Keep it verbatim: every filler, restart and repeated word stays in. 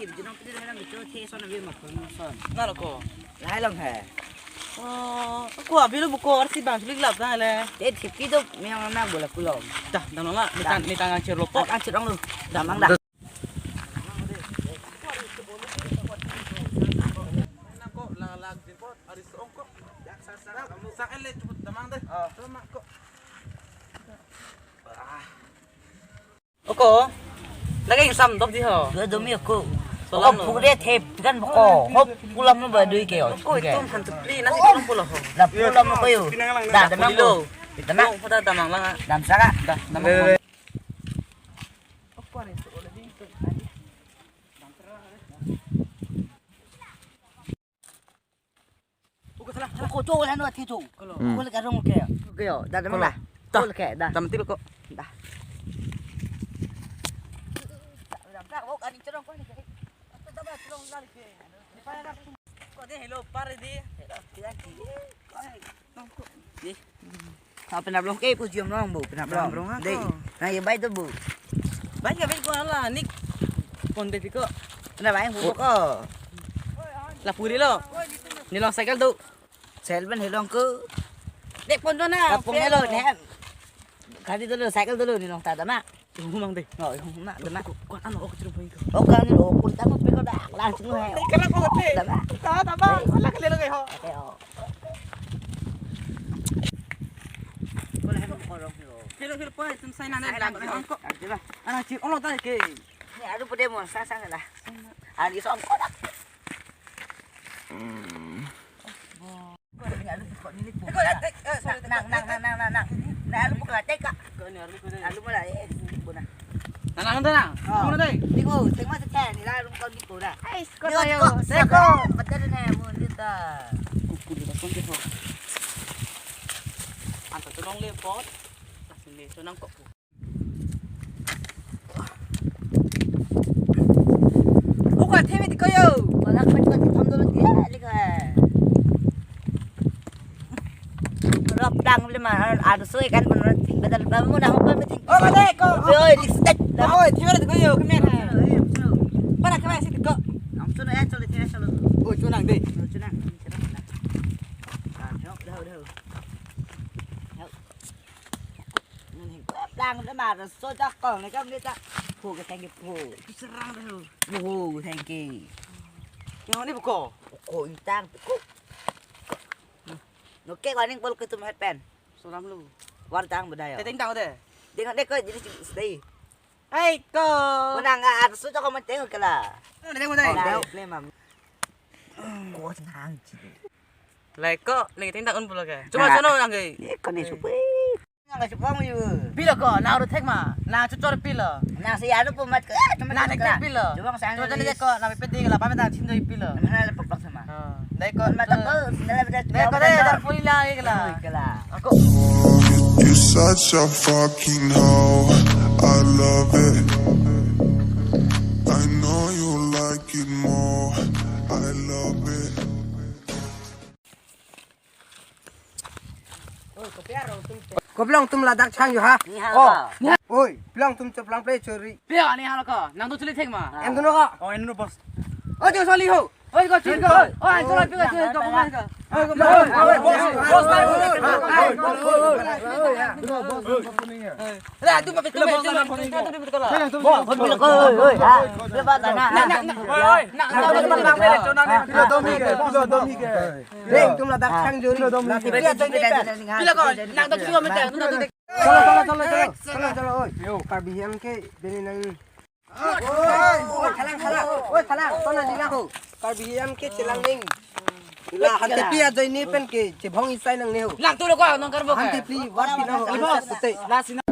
Jinong pidi dong nang bicho the son abi ma phone son. Nalo ko. Lahai long he. Oh, ko abi lo buko arsi bang sulik lap na le. Te thipi do miyang na bola kulom. Dah, dah nang la. Mitang, mitang angchir lo po. Angchir ong lo. Damang dah. Nang ko la la jimpot ari song ko. Sa sa sa ele chuput damang deh. Tama ko. Oko, lagi insam dok di ho. Dua domi oko. Solam oko lo. Pure thep kan oko. Hop pulam lo badui ke ho. Oko itum han tu pli nasi pulam pulo ho. Da pulam lo ko yo. Da damang lo. Damang. Pada damang lang. Dam saka. Da damang. Ko cho la no thi cho. Ko le ka rong ke. Ke yo, da da ma. Ko le ke da. Tam til ko. Da. Ko de hello par di. Di. Ka penap long ke pu jom long bu penap long. Penap long ako. Dei. Na ye bai to bu. Bai ka bai ko ala nik. Konde piko. Penap bai bu ko. La puri lo. Ni long cycle do. Cycle pen helong ko. Dek pon do na. Ka pon helong ne. Gari dolo, cycle dolo ni long ta dama. Humang deh. Oh, humang dama. Ko ano ok chiro pai ko. Ok ni lo ko ta ko pe ko da. Langsung he. Dek kala ko te. Dama. Ta dama. Ala kale lo ho. Oke, oh. Ko le ko rong lo. Hello, hello, pa, tum sai na ne lang ko. Ana chi olo ta ke. Ni aru pede mo sa sa la. Ani som ko da. Nang, nang, nang, nang, nang. Nang, alu buka teka. Alu mula, eh, buka na. Nang, nang, nang. Oh. Nang, nang, nang. Tiko, tengma teka, ni la rum kau tiko dah. Ais, ko tayo. Teko. Betul ni, mun kita. Kuku di depan kita. Anta tolong lepot. Kasih ni, senang kok. Buka themi di koyo. Balak pen ko di thom dolo dia, lik hai. Rap dang le ma, ada soi kan pun betul bamu dah apa meeting. Oh, ada ko. Oi, oi, lik stek. Oi, themi di koyo, kemen. Pada kemana sih ko? Langsung ya, chole, chole, chole. Oh, chunang deh. Chunang. Dah, dah, dah. Lang de mar so jak kong ne kam ne ta. Phu ke thengke phu. Serang de ho. Phu thengke. Yang ni buko. Ko itang ko. No ke waning pol ke tum het pen. Solam lo. War tang bedaya. Teteng tang de. Dengan de ko jadi stay. Hai ko. Menang a so jak ko menteng ke la. Teteng mo de. Dau ne mam. Ko senang. Lai ko, ning ting tak un pulo ke. Cuma sono nang ke. Ye ko ni supe. Nang ke supong yu. Pilo ko, na ru thek ma. Na chuchor pilo. Na si anu pumat ke. Cuma na nek pilo. Cuma sang. Cuma jadi ko, na pe di la pa me ta chin doi pilo. Mana le pok pok sama. Dai ko. Mata ko, sendal beda. Dai ko, dai dar puli la ke la. Ke la. Ako. You're such a fucking hoe. I love it. I know you like it more. I love it. Kopi long tum ladak chang yo ha. Ni ha Oh. Ka. Oi, long tum chop lang play chori. Pia ni ha ka. Nang tu chuli thek ma. Em tu no ka. Oh, em no boss. Oh, jo soli ho. Oi, ko chuli ko. Oh, an chuli ko, chuli ko, ko ko. Oi, ko. Oi, boss, boss. La, tu ma pitu, tu ma pitu, tu ma pitu la. Oi, oi, oi. Ha, lepas na. Na, na, na. Oi, oi. Na, na, na, na, na, na. Domi ke, domi ke. Deng, tum ladak chang jori. Ladak pia jori pen. Pilo ko, nang tu chuli ma te, nang tu. Chalo, chalo, chalo, chalo. Chalo, chalo, oi. Yo, Karbi Anglong ke bini nang. Oi, oi, thalang, thalang. Oi, thalang, tona dila ho. Karbi Anglong ke chelang ding. La, hante pia joi ni pen ke, chebong isai nang ne ho. Lang tu lo ko, nang karbo ke. Hante pli, wat pina ho. Ibo. Pute. La sina.